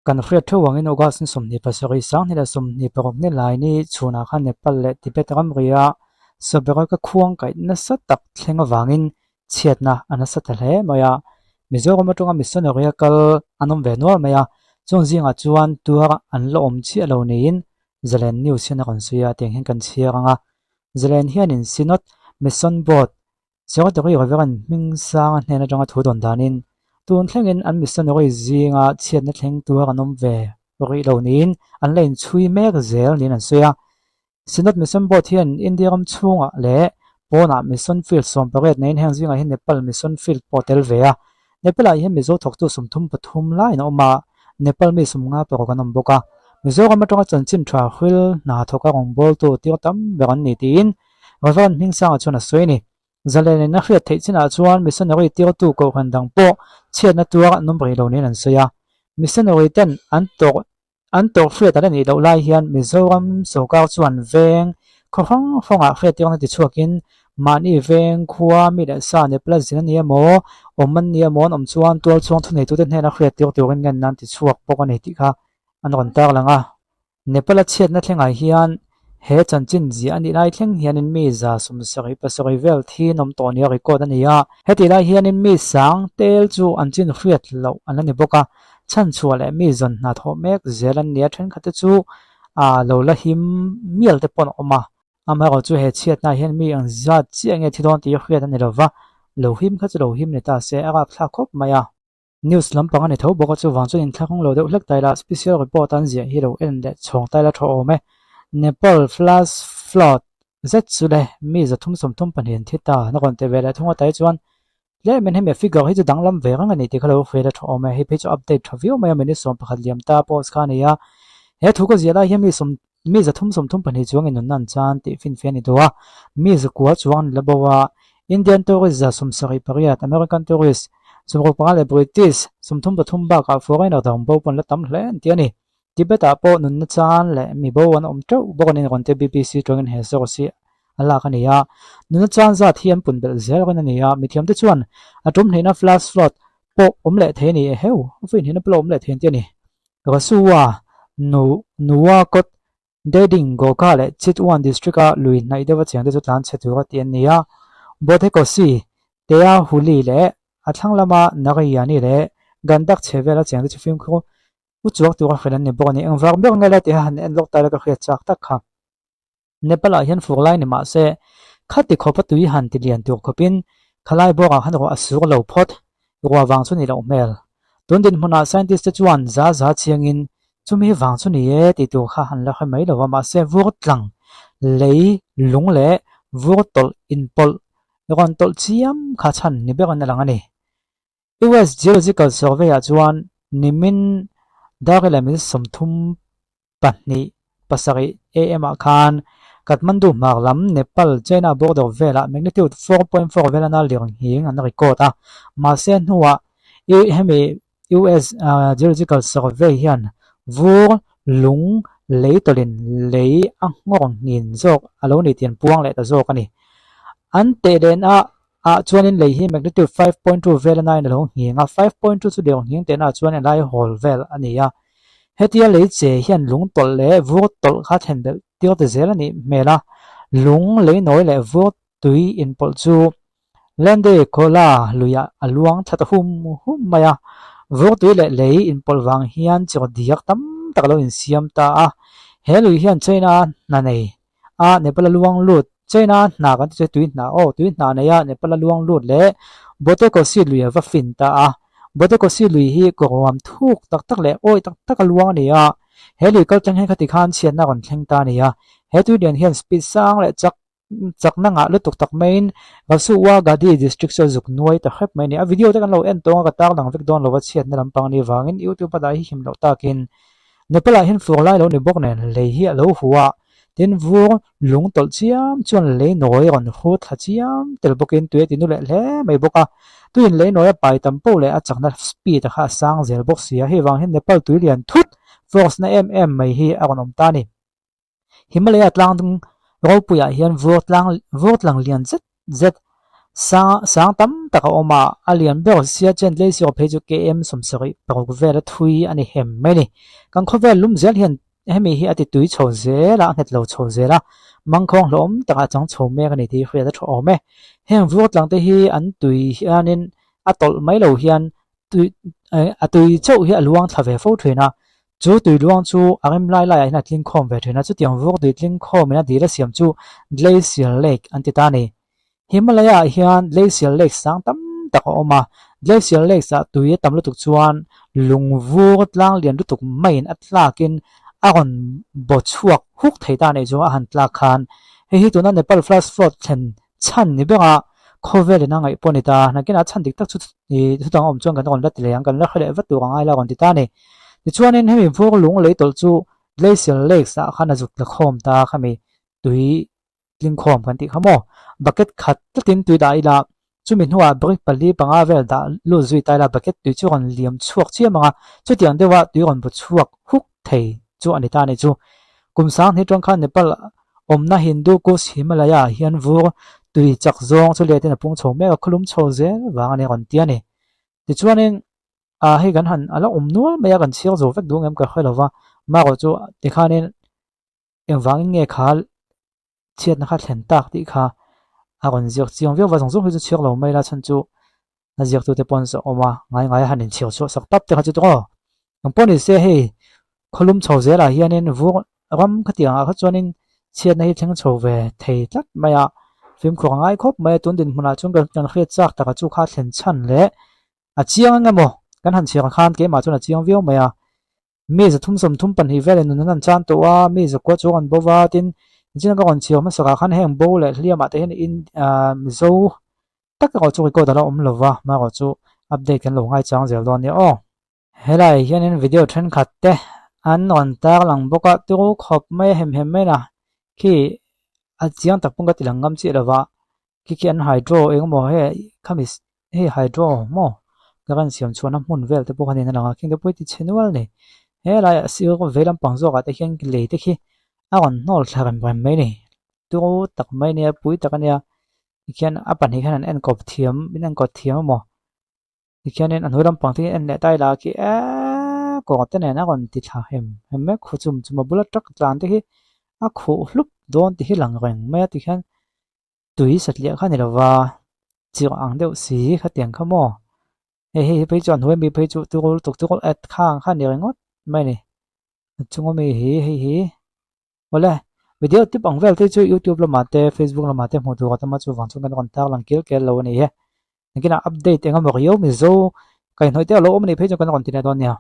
Kan hriat theuh angin August ni 27 26 ni lai ni chhunah khan Nepal leh Tibet ramria Soberaka khuang kaih nasa tak thleng avangin chhiatna a nasa ta hle mai a. Mizoram atanga missionary a kal an awm ve nual mai a, chung zingah chuan tuar an la awm chiah lo niin Zalen News hian a rawn sawi a, tiang hian kan chhiar ang a. Zalen hianin Synod Mission Board Secretary Reverend Hmingsanga hnen atanga thu dawn danin tun thlengin an missionary zinga chhiatna thleng tuar an awm ve rih lo niin an la inchhui mek zel niin an sawi a. Synod Mission Board hian India ram chhungah leh pawnah Mission Field 18 neiin heng zingah hian Nepal Mission Field pawh a tel ve a. Nepal-ah hian Mizo thawktu 33 laiin a awm a, Nepal mi 56 an awm bawk a. Mizoram atanga chanchin tha hril hna thawka rawngbawltu tir tam ber an ni tiin Reverend Hmingsanga chuan a sawi a ni. Zalenin a hriat theih chinah chuan missionary tirtu kohhran dang pawh chhiatna tuar an awm rih lo niin an sawi a. Missionary ten an tawrh an tawrh hriat an la nih loh lai hian Mizoram sorkar chuan veng khaw hrang hrangah hriattirna tichhuakin mahni veng khua mi leh sa Nepal zin a ni emaw awm an ni emaw an awm chuan tualchhuang thuneitute hnena hriattir turin ngenna an tichhuak bawk a ni tih kha an rawn tarlang a. Nepal a chhiatna thlengah hian he chanchin ziah a nih lai thleng hianin mi 77 vel thi an awm tawh nia record a ni a. Hetih lai hianin mi sang tel chu an chin hriat loh an la ni bawk a, chhanchhuah leh mi zawn hna thawh mek zel an ni a, thenkhat te chu ah lo la him mial te pawh an awm a. Amaherawh chu he chhiatna hian mi ang zat chiah nge thi dawn tih hriat a ni lova, lo him kha chu lo him ni ta se a rapthlak khawp mai a. News lampang a ni tho bawk a, chuvang chuan inthlakawng lo deuh hlek taila special report an ziah hi lo en leh chhawng taila tha awm e. Nepal flash flood zet chu le mi 332 an thi ta na rawn ti ve leh thung a tai chuan tlemin hemi figure hi chu danglam ve reng a ni tih kha lo hriat a tha awm e. Hei phei chu update tha viau mai a minute 11 liam ta post kha a ni a, he thu ka ziah lai hian mi sawm mi 332 chuang in nunna an chan tih finfiah a ni duh a, mi zakua chuang an la bo a, Indian tourist 78, American tourist 65 leh British 33 bakah foreigner dang bo pawh an la tam hle an ti a ni. Tibet-ah pawh nunna chan leh mi bo an awm teuh bawk a ni rawn tia BBC tawngin he source hi a lak a ni a. Nunna chan zat hi an pun belh zel rin a ni a, mithiamte chuan a tum hnihna flash flood pawh awm leh thei a ni e heu, vawi hnihna pawh la awm leh thei an ti a ni. Rasuwa, Nu, Nuwakot, Deding, Gokha leh Chitwan District-a lui hnaih deuha chengte chu tlan chhe tura tih an ni a. Bothekosi, Tea Huli leh a thlang lama Narayani leh Gandak chhe vela chengte chu fimkhur u chuak tura hrilh an ni bawk a ni. Engvang ber nge la tiha han en lawk ta ila ka hriat chak tak kha. Nepal ah hian fur lai ni mah se khati khawpa tui han ti lian tur khawpin khalai bawrah khan ruah a sur lo phawt. Ruah vang chu ni loh hmel. Tun dinhmunah scientist te chuan za za chiangin chumi vang chu ni e tih tur kha han la hre mai lo va mahse vur tlang lei lung leh vur tawlh inpawlh rawn tawlh chiam kha chhan ni berin a lang a ni. US Geological Survey ah chuan nimin darila min 32 pasarih am ah khan Kathmandu hmar lam Nepal China border velah magnitude 4.4 velana lirnghing an record a, mahse hnuah hemi US Geological Survey hian vur lung lei tawlhin lei a nghawr nghin zawk a lo ni tih an puang leh ta zawk a ni. An teh lehna ah chuanin lei hi magnitude 5.2 vel a nain a lo nghing a, 5.2 chu lirnghing tehna ah chuan a lai hawl vel a ni a. Hetia lei che hian lung tawlh leh vur tawlh kha thlen belh tir ta zel a nih hmel a, lung lei nawi leh vur tui inpawlh chu Lande Khola luiah a luang thla ta hum hum mai a. Vur tui leh lei inpawlh vang hian chirh diak tam tak a lo insiam ta a, he lui hian China hna nei a Nepal a luang lut China hna kan ti chu tui hna aw tui hna nei a Nepal a luang lut leh Botekosi lui a va fin ta a Botekosi lui hi kawruam thuk tak tak leh awi tak tak a luang a ni a he lui kal tlang hian khati khan chhiatna a rawn thleng ta a ni a he tui lian hian speed sang leh chak chakna ngah lutuk tak maiin Rasuwa Gadi district chu a zuk nuai ta hrep mai a ni a video te kan lo en tawng a ka tarlang vek dawn lova chhiatna lampang a nih vangin YouTube a dah hi him loh takin Nepal ah hian fur lai lo ni bawk nen lei hi a lo hu a, tin vur lung tawlh chiam chuan lei nawi rawn hu thla chiam tel bawkin tui a ti nu leh hle mai bawk a, tuiin lei nawi a pai tam poh leh a chakna speed a kha a sang zel bawk si a, hei vang hian Nepal tui lian thut force na em em mai hi a rawn awm ta a ni. Himalaya tlang ropuiah hian vur tlang vur tlang lian zet zet. Sang sang tam tak a awm a, a lian ber Siachen Glacier phei chu KM 76 vela thui a ni hem mai a ni. Kan khawvel lum zel hian hemi hi a ti tui chho zel a, a nghet lo chho zel a, mangkhawng hlawm takah a chang chho mek a ni tih hriat a tha awm e. Heng vur tlang te hi an tui hianin a tawlh mai lo hian tui a tui chauh hi a luang thla ve fo thin a, chu tui luang chu a rem lai laiah hian a tling khawm ve thin a, chutiang vur tui tling khawmin a dil a siam chu Glacial Lake an ti ta a ni. Himalaya ah hian Glacial Lake sang tam tak a awm a, Glacial Lakes ah tui a tam lutuk chuan lung vur tlang lian lutuk maiin a tlakin a rawn baw chhuak huk thei ta a nih chu a han tlak khan. Hei hi tuna Nepal Flash Flood thlen chhan ni ber a, khawvel in a ngaih pawh a ni ta. Nakinah chhan dik tak chu thutang a awm chuan kan rawn la ti leh ang, kan la hre leh vat tur a ngai la a rawn ti ta a ni. Tichuanin hemi vur lung lei tawlh chu Glacial Lakes ah khan a zuk tla khawm ta khami tui Tlingkhawm kan tih kha maw? Bucket khat tlatin tui dah ila, chumi hnuah brick pali panga vel dah lut zui ta ila bucket tui chu rawn liam chhuak chiam ang a, chutiang deuha tui rawn bu chhuak huk thei chu a ni ta a ni chu. Kum sang hnih tawng khan Nepal awmna Hindu Kush Himalaya ah hian vur tui chak zawng chu letin a pung chho mek a, khawlum chho zel vang a ni rawn ti a ni. Tichuanin ah hei kan han a la awm nual mai a, kan chhiar zo vek duh ang em ka hre lova, marawh chu tikhanin Engvangin nge kha chhiatna kha thlen tak tih kha a rawn ziak chiang viau va, zawng zawng hi chu chhiar lo mai la chhan chu a ziaktute pawh an zawh awm a, ngai ngai a han inchhiar chhuah sak tap te kha chu tawh. Eng pawh ni se hei khawlum chho zelah hianin vur ram khatiang ah kha chuanin chhiatna hi thleng chho ve thei tlat mai a, fimkhur a ngai khawp mai a, tun dinhmunah chuan kan hriat chak taka chu kha thlen chhan leh a chiang ang emaw kan han chhiar ang khan keimah chuan a chiang viau mai a. Mi 332 velin nun an han chan tawh a, mi zakua chu an bo va, tin nichina ka rawn chhiar hmasakah khan heng bo leh hliamah te hian in ah Mizo tak erawh chu record a la awm lo va, hmaerawh chu update kan lo ngaichang zel dawn nia aw. Helai hianin video thenkhat te an rawn tarlang bawk a, turu khawp mai a hem hem mai na khi a chiang tak pawn ka ti lang ngam chiah lo va, khi khi an hydro engemaw hei khami hei hydro maw ka rawn siam chhuahna hmun vel te pawh kha niin a lang a khing te pawh hi ti chhe nual a ni helai ah sir vei lampang zawk ah te hian lei te khi a rawn hnawl thla rem rem mai a ni turu tak mai a nia pui tak a nia tikhian a pahnih hian an enkawp thiam min enkawp thiam a maw. Tikhianin a hnuai lampang te hi en leh ta ila khi eeee kawr te nen a rawn ti thla hem hem mek khu chum chum a bula truck tlan te hi a khuh hlup dawn tih hi lang reng mai a tikhian tui satliah kha a ni lova chirh ang deuh si khatiang kha maw hei hei hi phei chu a hnuai ami phei chu tur lutuk chu at khang kha a ni ringawt mai a ni a chunga mi hi hei hi. Awle, video tip ang vel te chu YouTube lamah te Facebook lamah te hmuh tur a tam a chuvang chuan kan rawn tarlang kil kel lo a ni e. Engkinah update eng emaw riau Mizo kaihhnawih te a lo awm a nih phei chuan kan rawn ti leh dawn nia.